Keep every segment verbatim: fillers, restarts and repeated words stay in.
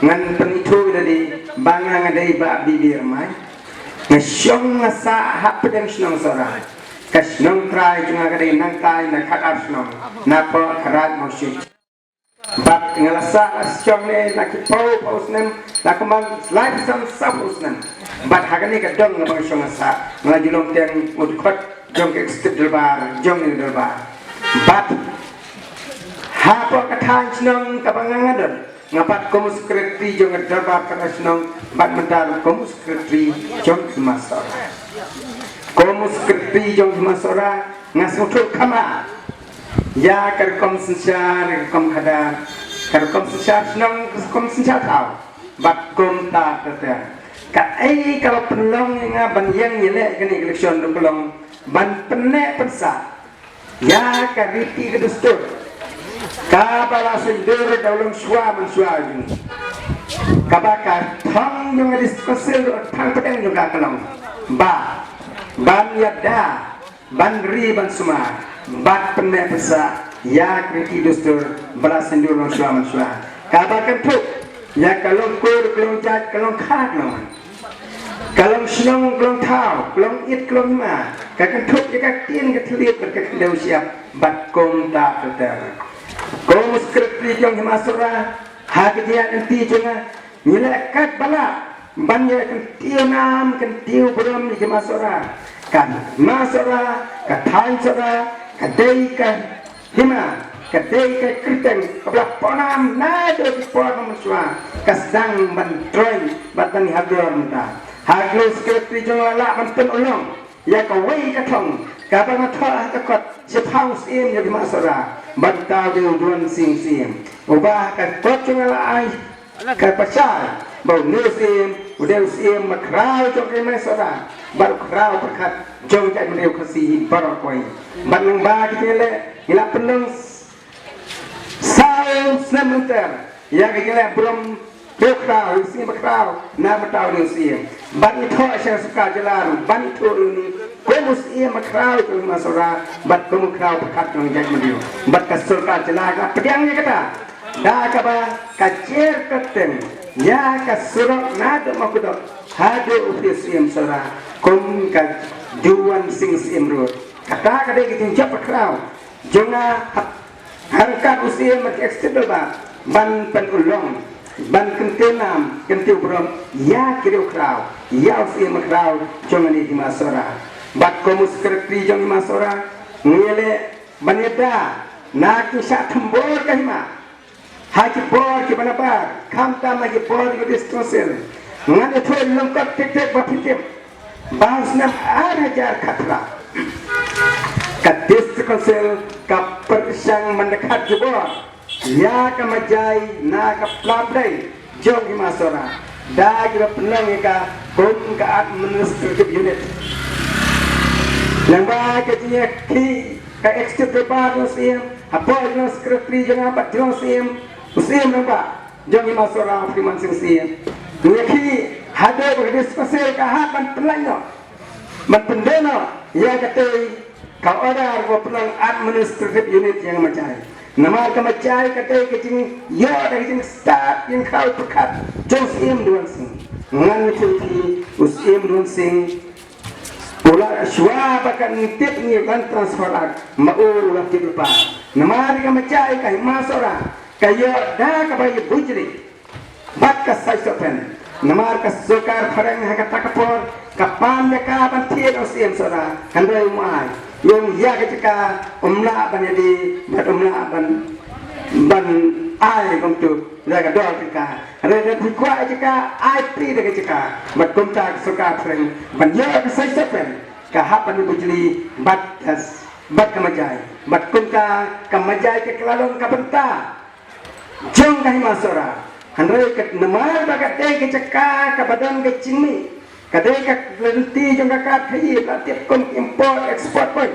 Ngan pynithuh ïa lade ba nga nga dei Bah B B Rymbai. Nga shong nga sah hapdeng shnong Sohra. Ka shnong trai jong nga ka dei nangtai na khatar shnong, na poh Kharaj Mawshit. Bad nga la sah shong ne na ki phew phew snem, na kumba lai phew san saw phew snem. Bad ha kane ka dong kaba nga shong nga sah, nga la ju long teng u dkhot jong ka executive dorbar jong ka dorbar. Bad hapoh ka thaiñ shnong kaba nga nga don, nga bat kum u secretary jong ka dorbar ka shnong, bad mynta kum u secretary jong Hima Sohra. Kum u secretary jong Hima Sohra, nga sngewthuh kham bha ïa ka rukom synshar, ka rukom khadar, ka rukom synshar shnong, ka rukom synshar thaw. Bad kumta ter ter, kaei kaba pynlong ïa nga ban ïeng ïaleh kane ka election ruh ka long ban pynneh pynsah ïa ka riti ka dustur kaba la syndur da u longshuwa manshuwa jong ngi. Kaba ka thong jong ka District Council ruh, thang pdeng jong ka ka long ba ban ïada, ban ri, ban sumar, bad pynneh pynsah ïa ka riti dustur ba la syndur longshuwa manshuwa. Kaba kynthup ïa ka long kur, ka long jait, ka long kha, ka long man, ka long shnong, ka long thaw, ka long it, ka long hima, ka kynthup ïa ka ktien, ka thylliej bad ka khyndew shyiap bad kumta ter ter. Kum u secretary jong Hima Sohra, ha ka jingïaid lynti jong nga, ngi leh katba lah ban ïa kyntiew nam kyntiew burom ïa ki Hima Sohra. Ka Hima Sohra, ka thaiñ Sohra, ka dei ka hima, ka dei ka kyrteng kaba la pohnam naduh ki por mynshuwa, ka sdang ban troiñ bad ban ïa hap dor mynta. Ha ka long u secretary jong nga la lah ban pynurlong ïa kawei ka thong kaba nga thoh ha ka kot shiphaw sien ïa ki Hima Sohra, bad uta u dei u Duan Sing Syiem, uba ha ka kot jong nga la ai ka pyrshah ba une u Syiem u dei u Syiem ba khraw jong ki Hima Sohra bad u khraw pyrkhat jong jaitbynriew Khasi baroh kawei. Bad lyngba ki jingïaleh ngi la pynlong saw snem lynter ïa ka jingïaleh burom, u khraw, u Syiem ba khraw na bynta une u Syiem. Bad ngi thoh sha ka sorkar jylla ruh ban ithuh ïa une kum u Syiem ba khraw jong ki Hima Sohra bad kum u khraw pyrkhat jong jaitbynriew. Bad ka sorkar jylla ka pdiang ïa kata da kaba ka jer kyrteng ïa ka surok naduh Mawkdok haduh u Office Syiem Sohra kum ka Duan Sing Syiem Road. Kata ka dei ka jingjop ba khraw jong nga ha ryngkat u Syiem bad ka executive dorbar ban pynurlong, ban kyntiew nam kyntiew burom ïa ki riew khraw, ïa u Syiem ba khraw jong ngi Hima Sohra. Bad kum u secretary jong Hima Sohra, ngi leh ban ïada na ka jingshah thombor ka hima ha ki bor kiba nabar, khamtam ha ki bor kiba District Council. Ngan ïathuh lyngkot tik tik ba phi tip ba ha u snem ar hajar khatphra, ka District Council ka pyrshang ban da khat jubor ïa ka Majai na ka Pla Blei jong Hima Sohra, da kiba pynlong ïa ka kum ka administrative unit. Lyngba ka jingïakhih ka executive dorbar jong u Syiem, hapoh jong u secretary jong nga bad jong u Syiem, u Syiem lyngba jong Hima Sohra, Freeman Sing Syiem, ngi ïakhih haduh ba ka District Council ka hap ban pynlait noh, ban pynduh noh ïa katei ka order ba pynlong administrative unit ïa ka Majai. Namar ka Majai ka dei ka jingïoh da ka jingstad jingkhraw pyrkhat jong u Syiem Duan Sing. Ngan ïathuh ïa phi, u Syiem Duan Sing u la, shuwa ba kan tip ngi Land Transfer Act, ma u u la tip lypa. Namar ka Majai, ka Hima Sohra, ka ïoh da kaba ïa bujli bad ka Sai Sohphen. Namar ka sorkar phareng ha kata ka por ka pan ïa ka ban thied ïa u Syiem Sohra, hynrei um ai. Ïa u ïa ka jaka um lah ban ïadei bad um lah ban, ban ai kumtu da ka dor jaka. Hynrei lada phi kwah ïa ka jaka, ai phi da ka jaka. Bad kumta ka sorkar phareng ban ïoh ka Sai Sohphen, ka hap ban ïa bujli bad ka, bad ka Majai. Bad kumta ka Majai ka la long ka bynta jong ka Hima Sohra. Hynrei ka, namar ba ka dei ka jaka kaba don ka jingmih, ka dei ka lynti jong ka kad khaïi, la tip kum import export point.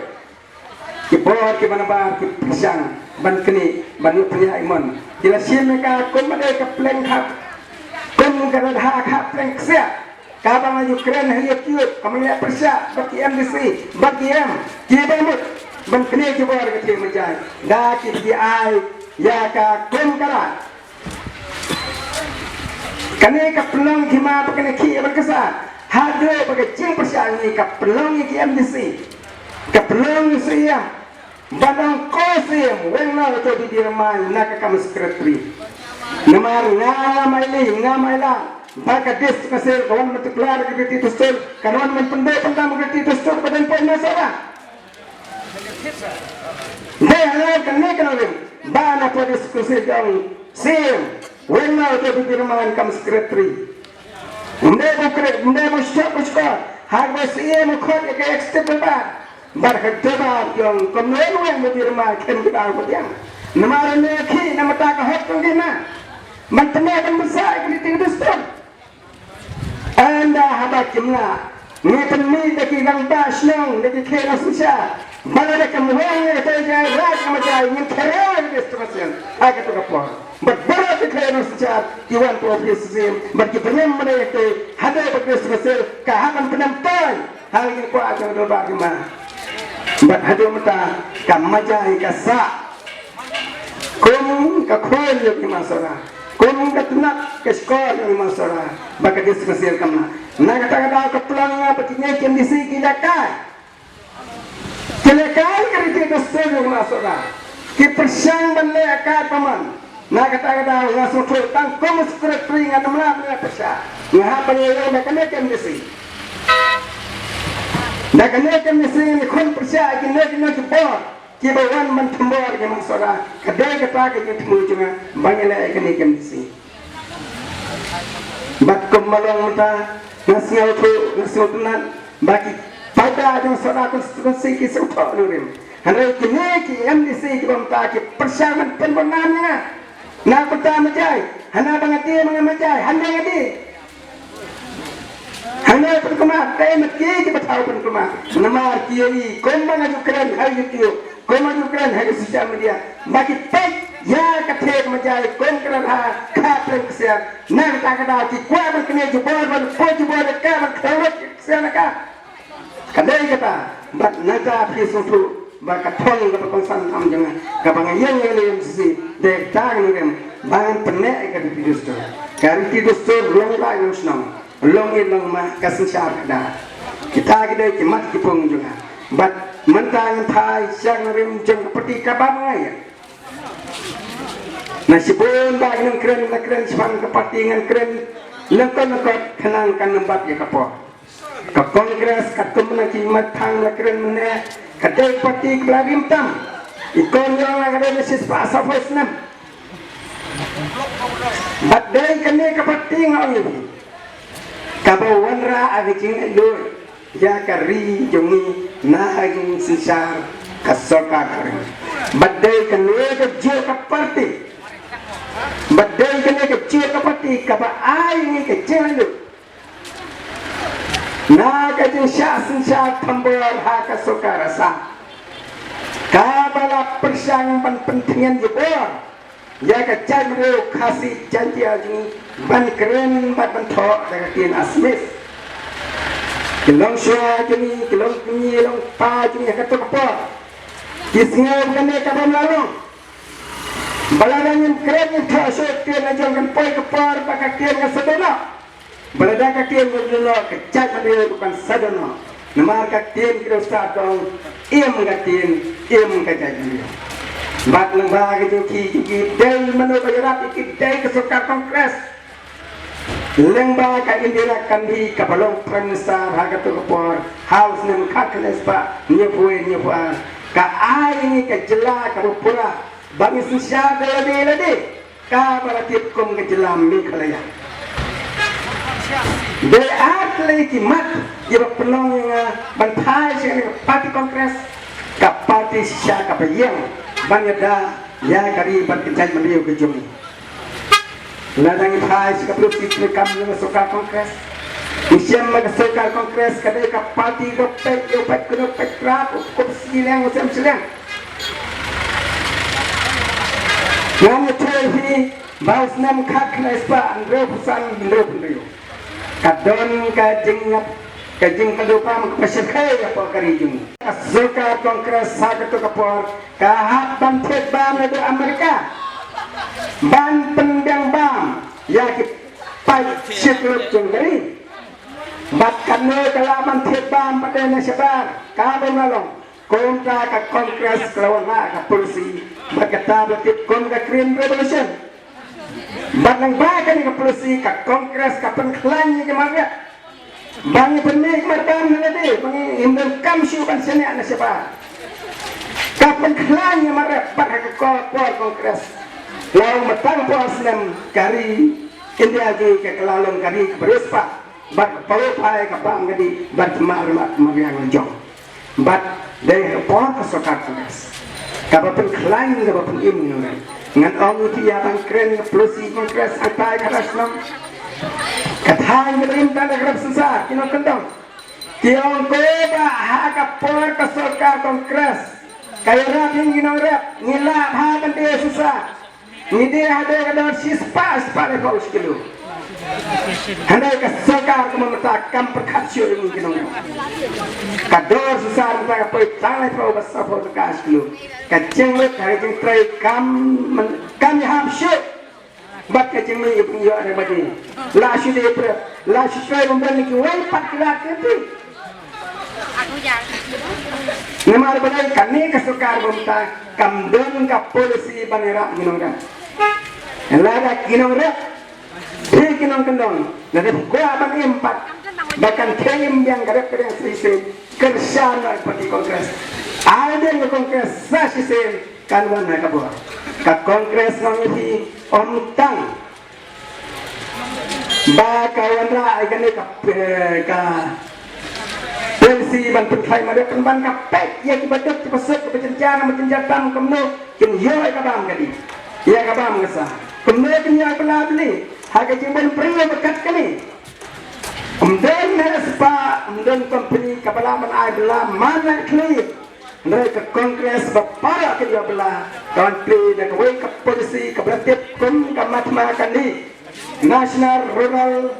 Ki bor kiba nabar ki pyrshang ban knieh, ban ïoh pynïaid mon. Ki la shim ïa ka kum ba dei ka pleng khap, kum ka dei ha khap pleng ksiah. Kaba nga ju kren ha YouTube, kaba nga leh pyrshah bad ki M D C, bad ki M, kiba mut ban knieh ki bor ka thie Majai. Da ki, ki ai ïa ka kum ka rai. Kane ka pynlong ki ma ba kane ki ban kasa. Haduh ba ka jingpyrshah ngi ka pynlong ngi ki M D C. Ka pynlong ngi siem. Ban ong ko siem, weng noh to Bibirmai na ka kam secretary. Namar nga mai li, nga mai la. Ba ka district council ka wan ban tip la ka riti dustur, ka wan ban pyndoh pyndam ka riti dustur ba don poi na sara. Dei halor kane ka nongrim ba na poi district council ka ong siem, weng noh to Bibirmai kam secretary. Ym dei ba kre, ym dei ba shop ba shop. Ha ba siem u khot ïa ka executive member. Bad ka jubab jong kumno ruh ba dei ma khlem ki dang ba diang. Namar ne ki na mata ka hok jong ki na. Man tene ban besa ki ti dustur. Ynda haba kim na. Ngi pynmih da ki rangbah shnong da ki khlieh na synshar. Ba la da kam weng ne ka jai raj ka ma jai ngin khere ne ka station. Ai ka tu ka por. Bad baroh ki khlieh na synshar ki wan pynlong ki shisien bad ki pynlong mynta ïa ki hadien ba ki shisien ka hap ban pynlong poi. Hal ki kwah jong dorbar ki ma. Bad haduh mynta ka ma jai ka sah kum ka khun jong ki ma Sohra, kum ka tnat ka shkor jong ki ma Sohra. Ba ka dei shisien kam na. Na kata ka daw ka pynlong ïa ba ki ngi ki M D C ki la kai. Ki la kai ka riti dustur jong ma Sohra. Ki pyrshang ban leh ka paman. Na kata ka daw nga sngewthuh tang kum secretary nga namar nga pyrshah. Nga hap ban ïa da kane ka M D C. Da kane ka M D C ngi khun pyrshah kine kine ki bor. Ki ba wan ban thombor ki ma Sohra. Ka dei kata ka jingthmu jong nga ban ïa leh kane ka M D C. Bad kum ba long mynta nga sngewthuh, nga sngewtynnat ba ki paidbah jong Sohra constituency ki sngewthuh nongrim. Hynrei kine ki M D C ki ba mynta ki pyrshang ban pynbna ïa nga. Na kata ma jai, hana ba nga dei ma nga ma jai, hana nga dei. Hana pynkulmar, dei mat ki ki ba thaw pynkulmar. Namar ki ïohi kum ba nga ju kren ha YouTube. Kumba ju kren ha ki social media ba ki peit ïa ka thik ma jai kum kren ha ka pyrshah. Na kata ka daw ki kwah ban kane jubor ban poi jubor ka ban khlawait ksiar na ka. Ka dei kata bad nangta phi sngewthuh ba ka thong kaba kongsan tam jong nga kaba nga ïeng ïa lem sisi dei tang nongrim ban pyneh ka riti dustur. Ka riti dustur long rai long shnong. Long ïa long ma ka synshar ka da. Kita ki dei ki mat ki pung jong nga. Bad mynta ngan phai sha nongrim jong ka party kaba nga ïa. Na shibun ba ngan kren, ngan kren shaphang ka party ngan kren lyngkot lyngkot khnang kan ym bad ïa ka por. Ka Congress ka kum na ki mat thang ngan kren mynne ka dei party kaba la rim tam. I kon jong nga ka dei na shispah sawphew snem. Bad dei kane ka party nga ong ïa phi kaba wanrah ha ka jingïaid ïa ka ri jong ngi na ka jingsynshar ka sorkar ka ri. Bad dei kane ka jingïaid ka party, bad dei kane ka jingïaid ka party kaba ai ngi ka jingïaid na ka jingshah synshar thombor ha ka sorkar Assam. Kaba la pyrshang ban pyntngen jubor ïa ka jaitbynriew Khasi Jaiñtia jong ngi ban kren bad ban thoh da ka ktien Assamese. Ki longshuwa jong ngi, ki longkmie longkpa jong ngi ha kato ka por ki sngew kane ka bym lah long. Ba lada ngim kren ngim thoh shuh ka ktien la jong kan poi ka por ba ka ktien kan sa don noh. Ba lada ka ktien kan don noh ka jaitbynriew ruh kan sa don noh. Namar ka ktien ka dei sa don im ka ktien im ka jaitbynriew. Bad lyngba ka jong ki jong ki dei mano ba ïarap ïa ki dei ka sorkar Congress. Lyngba ka Indira Gandhi kaba long Prime Minister ha kato ka por ha u snem khatkhyndai spah hynñiewphew wei hynñiewphew ar ka ai ïa ngi ka jylla kaba pura ba ngi synshar da lade lade. Kaba la tip kum ka jylla Meghalaya. Dei ar tylli ki mat kiba pynlong ïa nga ban phai sha ka party Congress, ka party shisha kaba ïeng ban ïada ïa ka ri bad ka jaitbynriew ka jong ngi. Lada ngi phai sha ka policy treikam jong ka sorkar Congress, ngi shem ba ka sorkar Congress ka dei ka party ruh peit ïa u peit kynnoh peit krap u kup shiliang u sem shiliang. Ngan ïathuh ïa phi ba u snem khatkhyndai spah hynriewphew san hynriewphew hynriew ka don ka jingngap ka jingkynduh bam kaba shyrkhei hapoh ka ri jong ngi. Ka sorkar Congress ha kato ka por ka hap ban thied bam naduh Amerika ban pynbiang bam ïa ki pait shi klub jong ka ri. Bad kane ka la ban thied bam pat na shabar, ka bym la long. Kumta ka Congress ka la wan ha ka policy, bad kata ba tip kum ka Green Revolution. Bad nang ba kane ka policy ka Congress ka pynkhlaiñ ïa ki mar rep. Ba ngi pynmih ki mar bam na lade, ba ngim donkam shuh ban shaniah na shabar. Ka pynkhlaiñ ïa mar rep bad ha ka por Congress. La ong mynta ka por snem ka ri India jong ngi ka la long ka ri kaba riewspah. Bad ka pawai ka bam ka dih, bad ka mar mat mariang la jong. Bad dei ha ka por ka sorkar Congress kaba pynkhlaiñ kaba pynim ngi nong. Ngan ong ïa phi ïa ban kren ka policy Congress hangtai ka rashnong. Ka thaiñ kaba im tang da ka rep synsar ki nongkyndong. Ki ong ko ba ha ka por ka sorkar Congress ka ïarap ïa ngi nong rep ngi lah bha ban die synsar. Ngi die haduh ka dor shispah, spah laiphew shi kilo. Hynrei ka sorkar ka mynta kam pyrkhat shuh ïa ngi ki nong. Ka dor shispah mynta ka poi tang laiphew bad sawphew tyngka shi kilo. Ka jinglut ha ka jingtrei kam, kam ïahap shuh. Bad ka jingmih ïa pynïoh re bad ïa la shu die prep, la shu trei bym don kiwei pat ki lad ki lynti. Namar balei kane ka sorkar ba mynta kam don ka policy ban ïarap ki nongrep. Lada ki nongrep, phi ki nongkyndong, lada phi kwah ban im pat ba kan khie im biang ka rep ka riang sa shisien, kyrshan noh ïa ka party Congress. Ai biang ka Congress sa shisien, kan wan ha ka bor. Ka Congress nga ong ïa phi, ym tang ba ka wanrah ïa kane ka, eh, ka pensi ban pynkhlaiñ mar rep, pynban ka peit ïa kiba duk kiba suk, kiba jynjar, kiba jynjar tam kumno kin ïoh ïa ka bam ka dih, ïa ka bam ka sah. Kumno kin ïoh ïa ka bam ka dih ha ka jingbun briew ba kat kane. Ym don heh spah, ym don company kaba lah ban ai bylla man la khlieh. Hynrei ka Congress ba para ka ïa bylla ka wan plie da kawei ka policy kaba la tip kum ka MATMA kane, National Rural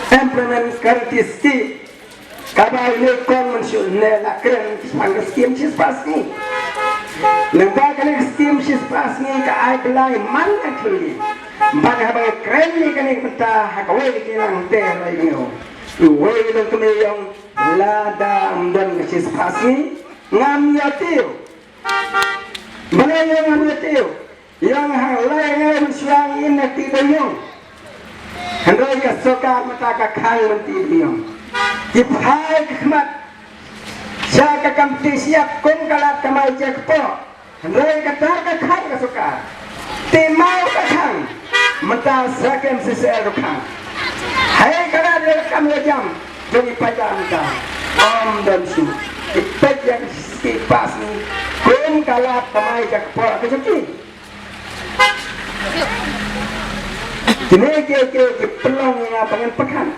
Employment Guarantee Scheme, kaba ïa kong mynshuh ne la kren shaphang ka skim shispah sngi. Lyngba kane ka skim shispah sngi ka ai bylla man la khlieh. Bad haba ngi kren ïa kane ka bynta ha kawei ka jinglong te ha la ïa ngi. Uwei u longkmie u ong, lada ym don ka shispah sngi ngam ïathuh. Balei u ong ngam ïathuh? U ong ha la ïa ngi mynshuwa ngi im na kti dewïong. Hynrei ka sorkar mynta ka khang mynta dewïong. Ki phai ka khmat sha ka kam kti shyiap kum ka lad kamai jaka kpoh. Hynrei kata ka khang ka sorkar. Te maw ka khang. Mynta sa ka MCCL ruh khang. Hai ka lad ruh kam ïa jam jong i paidbah mynta. Ym don shuh. I peit ïa ka shispah sngi kum ka lad kamai jaka kpoh ka jong ki. Kine ki, ki, ki pynlong ïa nga ba ngan pyrkhat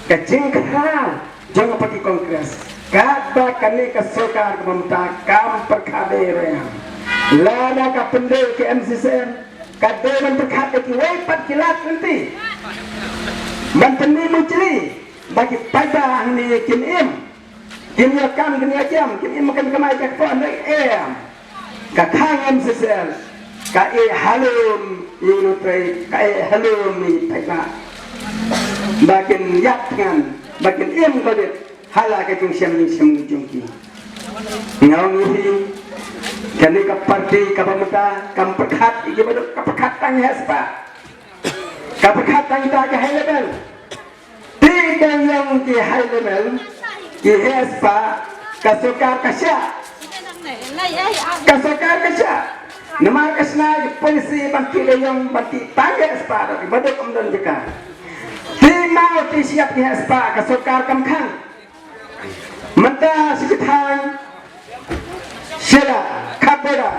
ka jingkhraw jong ka party Congress. Katba kane ka sorkar ka mynta kam pyrkhat de ruh ïa nga. Lada ka pynduh ka MCCL ka dei ban pyrkhat ïa kiwei pat ki lad lynti ban pynmih mujli ba ki paidbah hangne kin im. Kin ïa kam, kin ïa jam, kin im, kin kamai jaka kpoh, hynrei em. Ka khang MCCL ka ïeh halum ïa u nongtrei, ka ïeh halum ïa i paidbah. Ba kin ïap thngan, ba kin im kordit ha la ka jingshem jingshem jong ki. Nga ong ïa phi, kane ka party kaba mynta kam pyrkhat ïa kiba duk, ka pyrkhat tang ïa heh spah. Ka pyrkhat tang ïa ki high level. Te dang ïa ki high level, ki heh spah, ka sorkar ka shah. Ka sorkar ka shah. Namar ka shna ki policy ban tih dang ïa, ban tih tang heh spah, da ki baduk ym don jaka. Te maw te shyiap ki heh spah, ka sorkar kam khang. Mynta shi ki thaiñ Shella, Khaborda,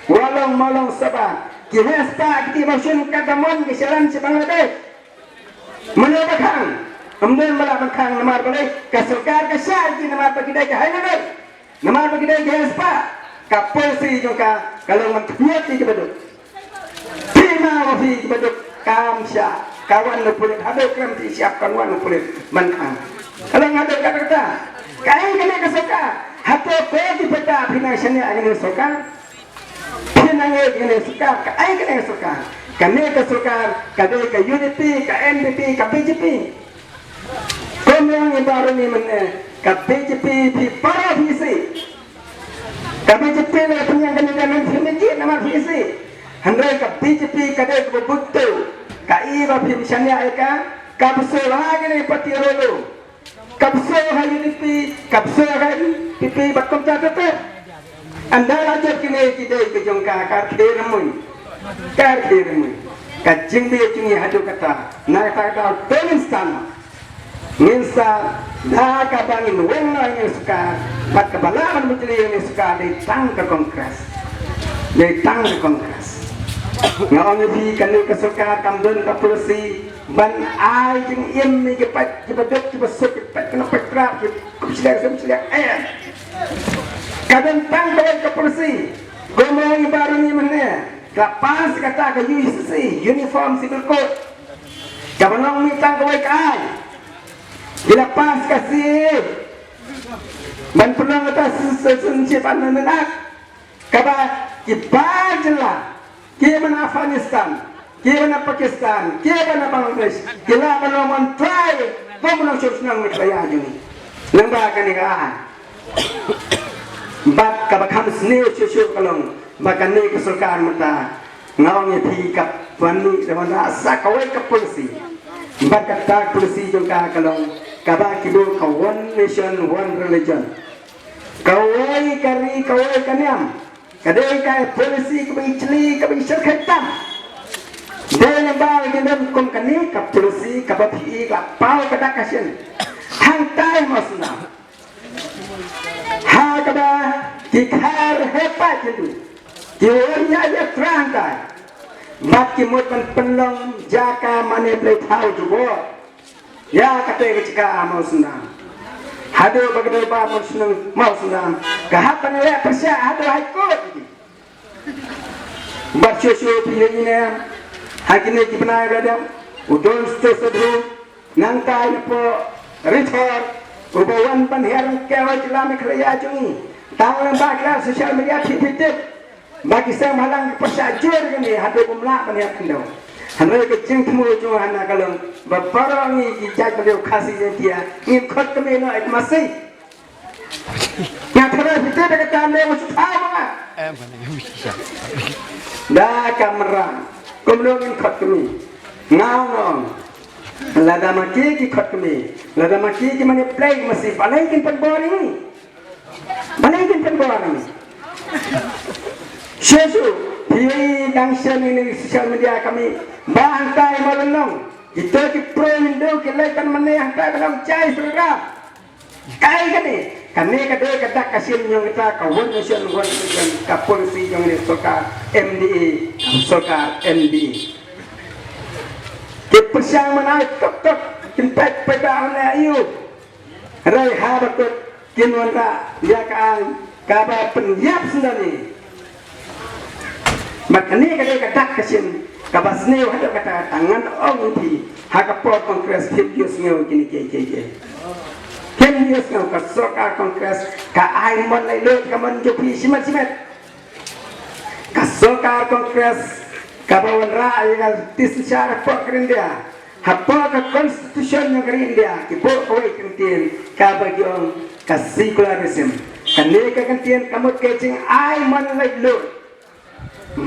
Walong, Mawlong, Sabha, ki heh spah ki tih mawshun, ka da mon ki sha ran sha Bangladesh. Mano ba khang? Ym don ba lah ban khang namar balei? Ka sorkar ka shah ïa ki namar ba ki dei ki high level. Namar ba ki dei ki heh spah. Ka policy jong ka ka long ban khmied ïa ki baduk. Phi ma wa phi ki baduk kam shah. Ka wan u pulit haduh khlem tih shyiap kan wan u pulit ban khang. Ka long haduh katta katta. Kaei kane ka sorkar? Hato ko ki paidbah phi nang shaniah ïa kane ka sorkar? Phi na Kane ka sorkar, ka ai kane ka sorkar. Kane ka sorkar ka dei ka U D P, ka N P P, ka B J P. Kumno ngi baroh ngi mynne, ka B J P phi baroh phi isih. Ka B J P la pynïaid kane ka men phi mynjit namar phi isih. Hynrei ka B J P ka dei kaba buktu. Ka i ba phim shaniah ïa ka, ka bsur ha kane ka party ruh. Ka bsur ha U D P, ka bsur ha N P P bad kumta ter ter. Ynda la jop kine ki dei ka jong ka, ka rkhie rymmuiñ. Ka rkhie rymmuiñ. Ka jingbit jong ngi haduh katta. Na kata ka daw to ngin sdang. Ngin sdang da kaba ngin weng noh ïa kane ka sorkar. Bad kaba lah ban bujli ïa kane ka sorkar dei tang ka Congress. Dei tang ka Congress. Nga ong ïa phi kane ka sorkar kam don ka policy ban ai jingim ïa ki paid, kiba duk, kiba suk, ki paid kynnoh paid krat, ki kum sliang kum sliang. Em. Ka don tang kawei ka policy. Kumno ngi baroh ngi mynne. Ka la pass kata ka U C C, Uniform Civil Code. Kaba long mih tang kawei ka aiñ. Ki la pass ka C A A. Ban pynlong kata Citizenship Amendment Act. Kaba ki ba jylla, kiba na Afghanistan, kiba na Pakistan, kiba na Bangladesh, ki lah ban long mon trai, kum ban long shuh shnong Meghalaya jong ngi. Lyngba kane ka aiñ. Bad kaba kham sniew shuh shuh ka long ba kane ka sorkar mynta nga ong ïa phi ka ban mih da ban rah sa kawei ka policy. Bad kata ka policy jong ka ka long kaba ki buh ka one nation, one religion. Kawei ka ri, kawei ka niam. Ka dei ka policy kaba i chli, kaba i shyrkhei tam. Dei na ba ki don kum kane ka policy kaba phi i ka paw ka dak ka shin. Hangtai mo sna. Ha kaba ki khar hepa ki du. Ki wan ïa ïa trang tai. Bad ki mut ban pynlong jaka mane blei thaw jubor. Ïa kata ka jaka Mawsynram. Haduh ba ka dorbar Mawsynram, Mawsynram ka hap ban leh pyrshah haduh High Court. Bad shuh shuh phi ïohi ne ha kine ki bnai ba dep u Don Joseph Sadhu nangta ïa u Rithor uba wan ban hiar kewai jylla Meghalaya jong ngi. Tang lem ba ki la social media phi phi tip. Ba ki seng bhalang ki pyrshah jur kane haduh bym lah ban ïa khyndew. Hynrei ka jingthmu jong nga hana ka long ba baroh ngi ki jaitbynriew Khasi Jaiñtia ngin khot kmie noh ïa ka masi. Nga tharai phi tip ïa kata ne nga shu thaw ma nga. Da ka mrang kumno ngin khot kmie. Nga ong lada ma ki ki khot kmie, lada ma ki ki mane play masi, balei kin pynbor ïa ngi? Balei kin pynbor ïa ngi? Shuh shuh phi dang shem ïa kane social media ka mih ba hangtai Mawlynnong kito ki pro Hindu ki leit ban mane hangtai ban ong Jai Shri Ram. Kaei kane? Kane ka dei ka dak ka shin jong kita ka one nation one religion, ka policy jong kane sorkar M D A, sorkar M D A. Ki pyrshang ban ai tok tok, kin peit peit ba hana ïa u. Hynrei haba kut kin wanrah ïa ka aiñ kaba pynïap syndon ïa ngi. Bad kane ka dei ka dak ka shin kaba sniew haduh katta katta. Ngan ong ïa phi, ha ka por Congress kim ïohsngew kine kiei kiei kiei. Kim ïohsngew. Ka sorkar Congress ka ai mon laitluid, ka mon jong phi shimet shimet. Ka sorkar Congress kaba wanrah ïa ka tingsynshar hapoh ka ri India, hapoh ka constitution jong ka ri India, ki buh kawei ka kyntien kaba ki ong ka secularism. Kane ka kyntien ka mut ka jingai mon laitluid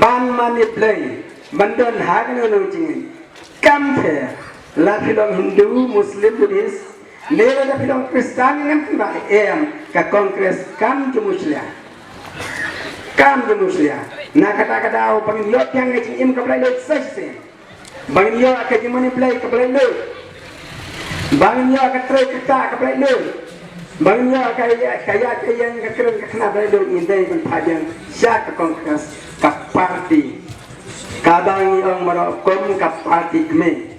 ban mane Blei, ban don ha kano kano ka jingim. Kam pher la phi long Hindu, Muslim, Buddhist, ne lada phi long Khristan, ngam pynbna, em, ka Congress kam ju mushlia. Kam ju mushlia. Na kata ka daw ba ngin ïoh biang ka jingim kaba laitluid sa shisien. Ba ngin ïoh ka jingmane Blei kaba laitluid. Ba ngin ïoh ka trei ka ktah kaba laitluid. Ba ngin ïoh ka ïa, ka ïa, ka ïeng ka kren ka khnang ba laitluid, ngin dei ban phah biang sha ka Congress, ka party kaba ngi ong baroh kum ka party kmie.